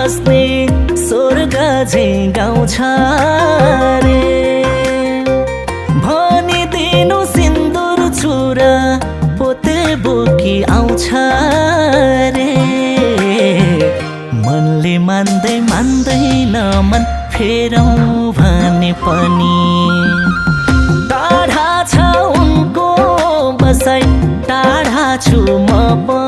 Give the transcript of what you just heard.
बस्ने स्वर्ग झै गाउँछ रे। भनिदिनु सिन्दुर छुरा पोते बोकी आउँछ रे। मनले मान्दैन मन फेरौँ भने पनि टाढा छ उनको बसाइ, टाढा छु म पनि।